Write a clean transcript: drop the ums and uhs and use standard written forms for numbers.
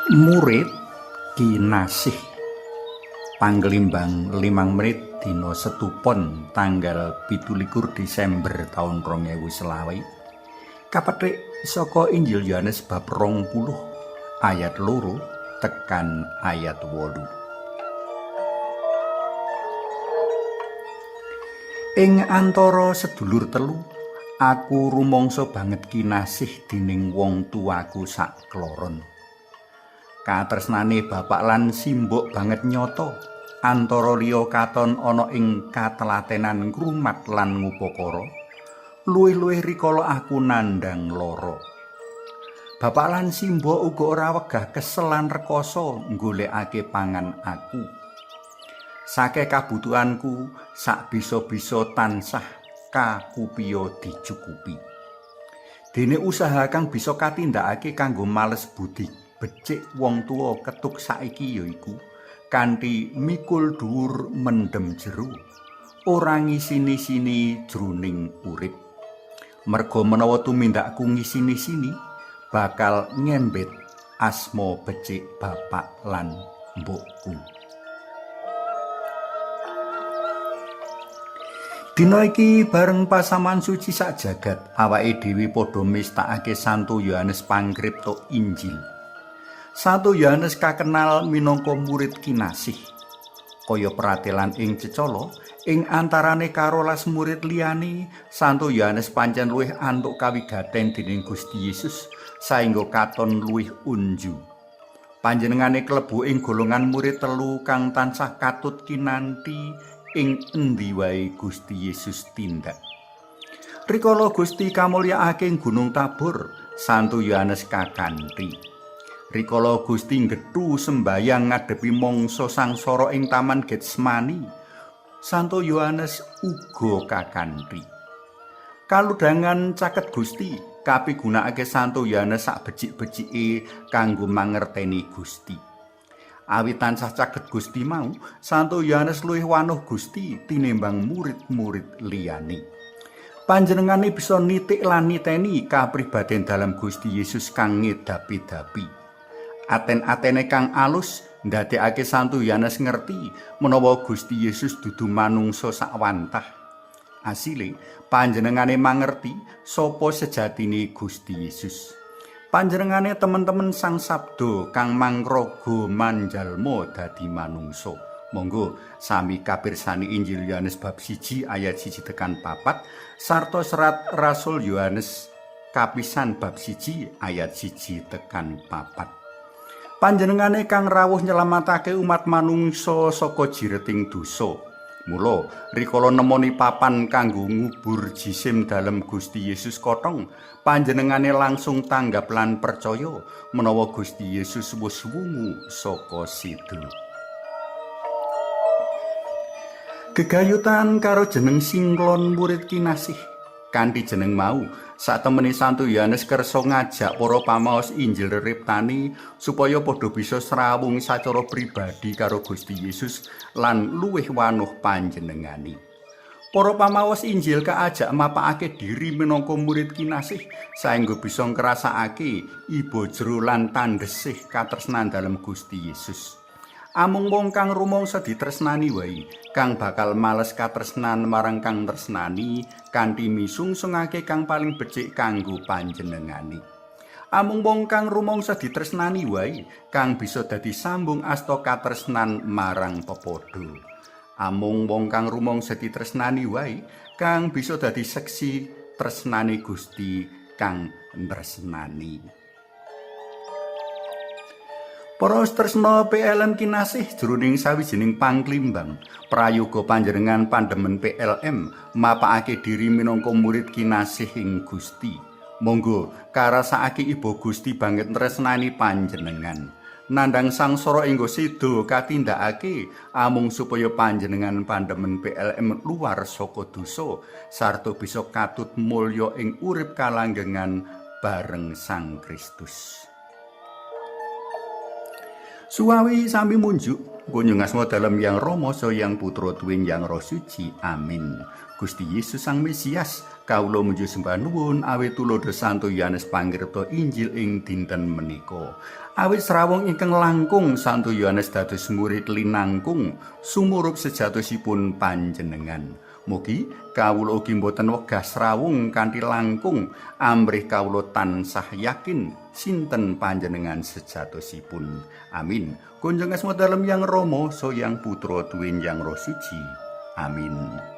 Murid Kinasih Panglimbang 5 menit dina Setu Pon tanggal 27 Desember taun 2020 kapethik saka Injil Yohanes bab 20 ayat 2 tekan ayat 8. Ing antara sedulur telu, aku rumangsa banget kinasih dening wong tuaku sak kloron. Katresnane bapak lan simbok banget nyata, antara liya katon ana ing katelatenan ngrumat lan ngupakara, luwih-luwih rikala aku nandhang lara. Bapak lan simbok uga ora wegah kesel lan rekoso nggolekake pangan aku. Sake kabutuhanku sak bisa-bisa tansah kakupiya dicukupi. Dene usaha kang bisa katindakake kanggo males budi becik wong tuwa ketuk saiki yaiku kanthi mikul dhuwur mendem jero, ora ngisini-sini jroning urip. Merga menawa tumindakku ngisini-sini bakal ngembet asma becik bapak lan mbokku. Dina iki bareng pasaman suci sak jagat, awake dhewe padha mestakake Santo Yohanes Pangkripta Injil. Santo Yohanes kakenal minangka murid kinasih. Kaya pratelan ing cecala, ing antarane 12 murid liyane, Santo Yohanes pancen luwih antuk kawigaten dening Gusti Yesus saengga katon luwih unju. Panjenengane klebu ing golongan murid telu kang tansah katut kinanti ing endi wae Gusti Yesus tindak. Rikala Gusti kamulyakake ing Gunung Tabor, Santo Yohanes kakanthi. Rikala Gusti nggethu sembayang ngadepi mangsa sangsara ing Taman Getsemani, Santo Yohanes uga kakanthi. Kaludhangan caket Gusti kapigunakake Santo Yohanes sak becik-becike kanggo mangerteni Gusti. Awit tansah caket Gusti mau, Santo Yohanes luwih wanuh Gusti tinimbang murid-murid liyane. Panjenengane bisa nitik lan niteni kapribaden dalam Gusti Yesus kang ngedapi-dapi. Aten-atene kang alus ndadekake Santo Yohanes ngerti menawa Gusti Yesus dudu manungsa sakwantah. Asile panjenengane mangerti sapa sejatine Gusti Yesus. Panjenengane temen-temen Sang Sabda kang mangraga manjalma dadi manungsa. Monggo sami kapirsani Injil Yohanes bab 1 ayat 1 tekan 4 sarta serat Rasul Yohanes kapisan bab 1 ayat 1 tekan 4. Panjenengane kang rawuh nyelametake umat manungsa saka jireting dosa. Mula rikala nemoni papan kanggo ngubur jisim dalem Gusti Yesus kotong, panjenengane langsung tanggap lan percaya menawa Gusti Yesus wis wungu saka seda. Gegayutan karo jeneng Singlon murid kinasih. Kanthi jeneng mau, satemene Santo Yohanes kersa ngajak para pamaos Injil reriptane supaya padha bisa srawung sacara pribadi karo Gusti Yesus lan luwih wanuh panjenengane. Para pamaos Injil kaajak mapakake diri minangka murid kinasih saengga bisa ngrasakake iba jero lan tandhesih katresnan dalem Gusti Yesus. Amung wong kang rumangsa ditresnani wae kang bakal males katresnan marang kang tresnani kanthi misungsungake kang paling becik kanggo panjenengane. Amung wong kang rumangsa ditresnani wae kang bisa dadi sambung asta katresnan marang pepadha. Amung wong kang rumangsa ditresnani wae kang bisa dadi seksi tresnane Gusti kang tresnani. Para tresna PLM kinasih, jroning sawijining pangklimbang, prayoga panjenengan pandemen PLM mapakake diri minangka murid kinasih ing Gusti. Monggo karasakake iba Gusti banget tresnani panjenengan. Nandhang sangsara enggo seda katindakake amung supaya panjenengan pandemen PLM luar saka dosa sarta bisa katut mulya ing urip kalanggengan bareng Sang Kristus. Suwawi sami munjuk kunjung asma dalem Yang Rama saha Yang Putra tuwin Yang Roh Suci. Amin. Gusti Yesus Sang Mesias, kawula muju sembah nuwun awit tuladha Santo Yohanes Pangripta Injil ing dinten menika. Awit srawung ingkang langkung Santo Yohanes dados murid linangkung sumurup sejatosipun panjenengan. Mugi kawula ugi mboten wegah srawung kanthi langkung amrih kawula tansah yakin sinten panjenengan sejatosipun. Amin. Kunjung asma dalem Yang Rama, Saha Yang Putra tuwin Yang Roh Suci. Amin.